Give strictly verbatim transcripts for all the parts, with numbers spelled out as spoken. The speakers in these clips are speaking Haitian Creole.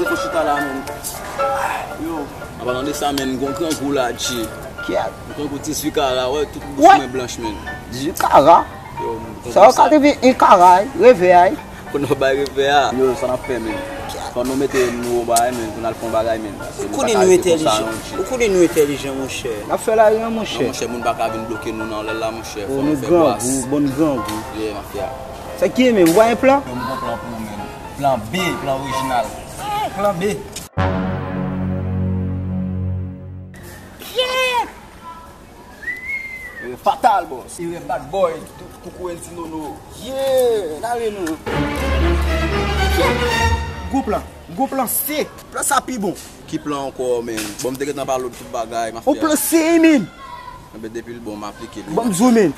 Fò chita la, menm. Yo. An palan de sa, menm, gon grangou la, G. Kiyès? Gon grangou dizuit kara, wè, tout bouch mwen blanch, menm. Dizuit kara? Yo, sa yo ka te vin en kara, revè a. Kounye a bay revè a. Yo, sa n ap fè, menm. Fò nou mete nou o bagay, menm, pou n al fè yon bagay, menm. Ou konnen nou entèlijan. Ou konnen nou entèlijan, monchè. N ap fè lari a, monchè. Non, monchè, moun pa ka vin bloke nou nan lè la, monchè. Fò nou fè bras. Bon grangou. Yeah, mafya. Sa ki ye, menm? Ou pa gen plan? Mwen, mwen gon plan pou ou, menm. Plan B, plan orijinal. Plan B. Erè fatal, boss. Erè bad boy. Tou, tou kou el ti nono. Yeah, n ale nou. Gwo plan, gwo plan C. Plan sa pi bon. Ki plan ankò, menm? Bon, m te gentan pale w tout bagay, mafya. Yon plan C, menm. Enben, depi l bon, m aplike l. Bon, m di w, menm.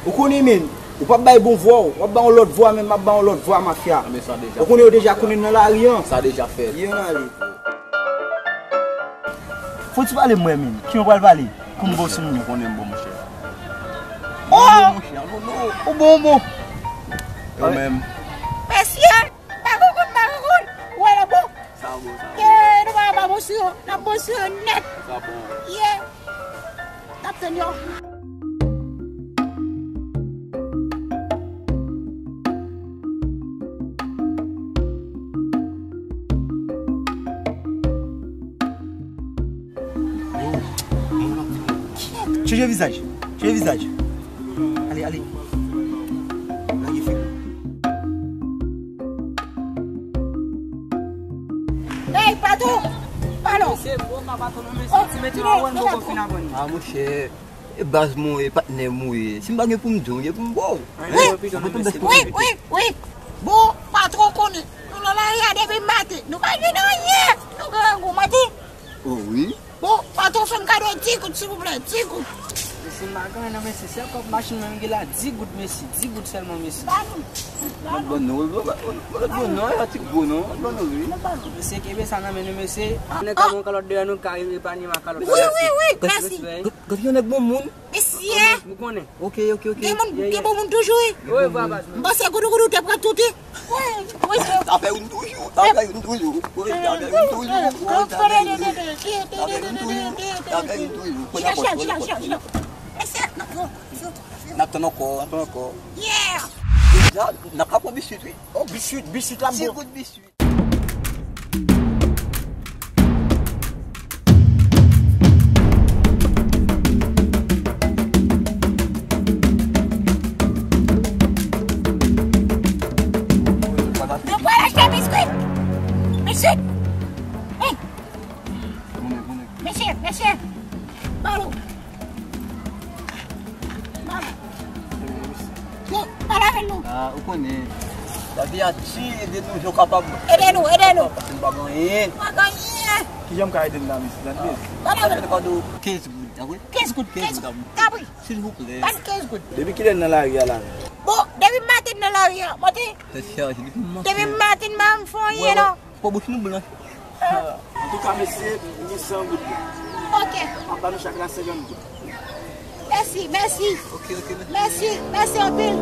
Ou konnen, menm. Ou p ap bay bon vwa, w ap bay yon lòt vwa, menm m ap bay yon lòt vwa, mafya. Enben, sa deja fèt. Ou konnen yo deja konnen nan lari an. Sa deja fèt. Yeah, n ale. Fò ti pale mwen, menm. Ki yon pral pale? Pou m bon sou moun. Konnen m bon, monchè. Oh! Monchè, non, non. Ou bon, ou bon. Yo menm. Mesye, pa konkonn, pa konkonn. Ou wè lè bon. Sa bon, sa bon. Ye, nou pa ba bon sou yo. N ap bon sou yo nèt. Sa bon. Ye. N ap tann yo. Chanje vizaj. Chanje vizaj. Ale, ale. Lage fil. Hey, patwon! Pale! Mesye, bon, pa patwon non, mesye. Ti mete w a wè n poko fin aprann. Ah, monchè. E baz mwen, e patnè mwen, e. Si m pa gen pou m di w, gen pou m ba w. Wi, wi, wi, wi. Bon, patwon konnen. Nou nan lari a depi maten. Nou pa jwenn anyen. Nou grangou, mwen di. Oh, wi. Bon, patwon fè m kado di goud, silvouplè, di goud. Mesye, m pa gen anyen non, mesye. Sèl kòb machin mwen gen la, di goud, mesye. Di goud sèlman, mesye. Ba nou. Ba nou. Bon, non, bon, non, e pa ti gwo, non. Bon, non, wi. Mesye, kenbe sa nan men nou, mesye. Nèg ka pran kalòt deyò, nou ka epanye m ak kalòt. Wi, wi, wi, mèsi. Gad, gad yon nèg bon moun. Mesye! Ou konnen. Ok, ok, ok. Gen moun, gen bon moun toujou, wi. Wi, vwa, baz. M panse goudougoudou te pran tout, wi. Wi, wi. Sa fè youn toujou, sa fè youn toujou. Wi, sa fè youn toujou. Wi, sa fè youn toujou. Sa fè youn toujou. Kounye a, chita, chita, chita, chita. Mesye, n ap, n ap tann ankò, n ap tann ankò. Yeah! Deja, n ap ka pran biswit, wi. Oh, biswit, biswit la bon. Ti gout biswit. Nou pral achte biskwit. Mesye. Hey. Mesye, mesye. Pale. Pale. Bon, pale avè nou. Ah, ou konnen. Lavi a di, ede nou jan w kapab. Ede nou, ede nou. Paske nou pa gen anyen. Pa gen anyen. Kijan m ka ede n la, mesye? Tande. Pale avè nou. Kenz goud, dakò? Kenz goud, kenz goud. Kenz goud, dakò. Silvouplè. Ban kenz goud. Depi kilè n nan lari a la? Bon, depi maten n nan lari a. Maten. Tèt chaje, depi maten. Depi maten, m pa janm fè anyen, non. Wè, wè. Fò bouch nou blanch. Antouka, mesye, m gen san goud. Ok. M ap ba nou chak la senkant goud. Mèsi, mèsi. Ok, ok, mèsi. Mèsi, mèsi anpil.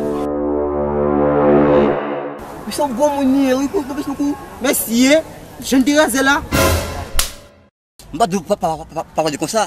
Misye yon gwo moun li ye, wi, pou, pou, pou, pou. Mèsi, ye. Jan te raze la. M pa di w pa, pa, pa, pa, pa pale konsa.